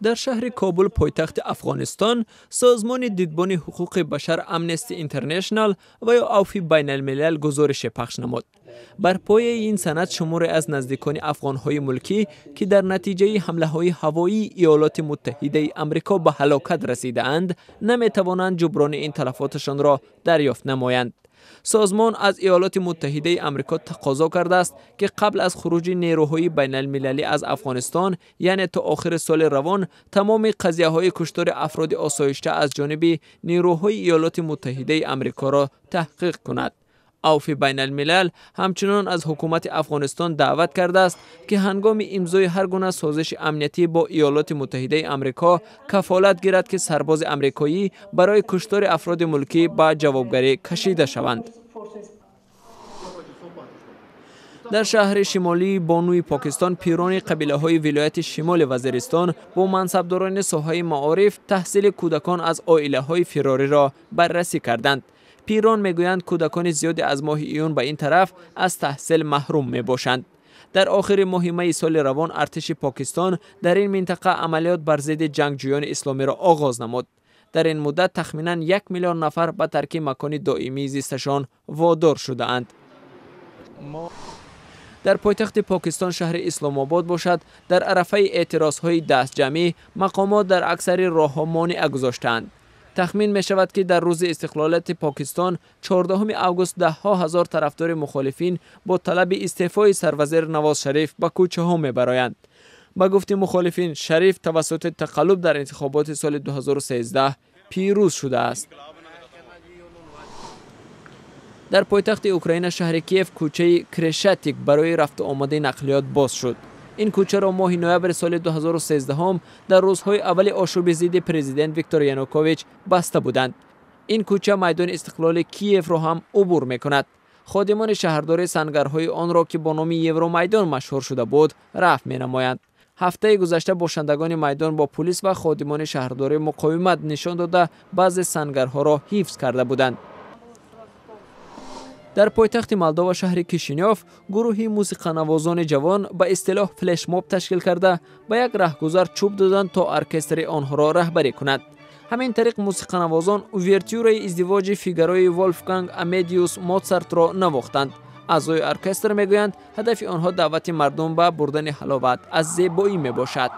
Дар шаҳри Кобул, пойтахти Афғонистон, созмони дидбони ҳуқуқи башар Амнести Интернешнал ва ё Авфи байналмилал гузорише пахш намуд. Бар пояи ин санад, шуморе аз наздикони афғонҳои мулкӣ, ки дар натиҷаи ҳамлаҳои ҳавоии Иёлоти Муттаҳидаи Амрико ба ҳалокат расидаанд, наметавонанд ҷуброни ин талафоташонро дарёфт намоянд. Созмон аз Иёлоти Муттаҳидаи Амрико тақозо кардааст, ки қабл аз хуруҷи нерӯҳои байналмилалӣ аз Афғонистон, яъне то охири соли равон, тамоми қазияҳои куштори афроди осоишта аз ҷониби нерӯҳои Иёлоти Муттаҳидаи Амрикоро таҳқиқ кунад. Авфи байналмилал ҳамчунон аз ҳукумати Афғонистон даъват кардааст, ки ҳангоми имзои ҳар гуна созиши амниятӣ бо Иёлоти Муттаҳидаи Амрико кафолат гирад, ки сарбози амрикоӣ барои куштори афроди мулкӣ ба ҷавобгарӣ кашида шаванд. Дар шаҳри шимолии Бонуи Покистон, пирони қабилаҳои вилояти шимоли Вазиристон бо мансабдорони соҳаи маориф таҳсили кӯдакон аз оилаҳои фирориро баррасӣ карданд. Пирон мегӯянд, кӯдакони зиёде аз моҳи июн ба ин тараф аз таҳсил маҳрум мебошанд. Дар охири моҳи майи соли равон артиши Покистон дар ин минтақа амалиёт бар зидди ҷангҷӯёни исломиро оғоз намуд. Дар ин муддат тахминан 1 миллион нафар ба тарки макони доимии зисташон водор шудаанд. Дар пойтахти Покистон, шаҳри Исломобод бошад, дар арафаи эътирозҳои дастҷамъӣ мақомот дар аксари роҳҳо монеа гузоштаанд. Тахмин мешавад, ки дар рӯзи истиқлолияти Покистон, 14 август, даҳҳо ҳазор тарафдори мухолифин бо талаби истеъфои сарвазир Навоз Шариф ба кӯчаҳо мебароянд. Ба гуфти мухолифин, Шариф тавассути тақаллуб дар интихоботи соли 2013 пирӯз шудааст. Дар пойтахти Украина, шаҳри Киев, кӯчаи Крешатик барои рафтуомади нақлиёт боз шуд. Ин кӯчаро моҳи ноябри соли 2013 дар рӯзҳои аввали ошӯби зидди президент Виктор Янукович баста буданд. Ин кӯча майдони Истиқлоли Киевро ҳам убур мекунад. Ходимони шаҳрдорӣ сангарҳои онро, ки бо номи Евромайдон машҳур шуда буд, рафъ менамоянд. Ҳафтаи гузашта бошандагони майдон бо пулис ва ходимони шаҳрдорӣ муқовимат нишон дода, баъзе сангарҳоро ҳифз карда буданд. Дар пойтахти Молдова, шаҳри Кишинёв, гурӯҳи мусиқанавозони ҷавон ба истилоҳ флешмоб ташкил карда, ба як раҳгузар чӯб доданд, то оркестри онҳоро раҳбарӣ кунад. Ҳамин тариқ мусиқанавозон увертюраи «Издивоҷи Фигарои» Волфганг Амедиус Моцартро навохтанд. Аъзои оркестр мегӯянд, ҳадафи онҳо даъвати мардум ба бурдани ҳаловат аз зебоӣ мебошад.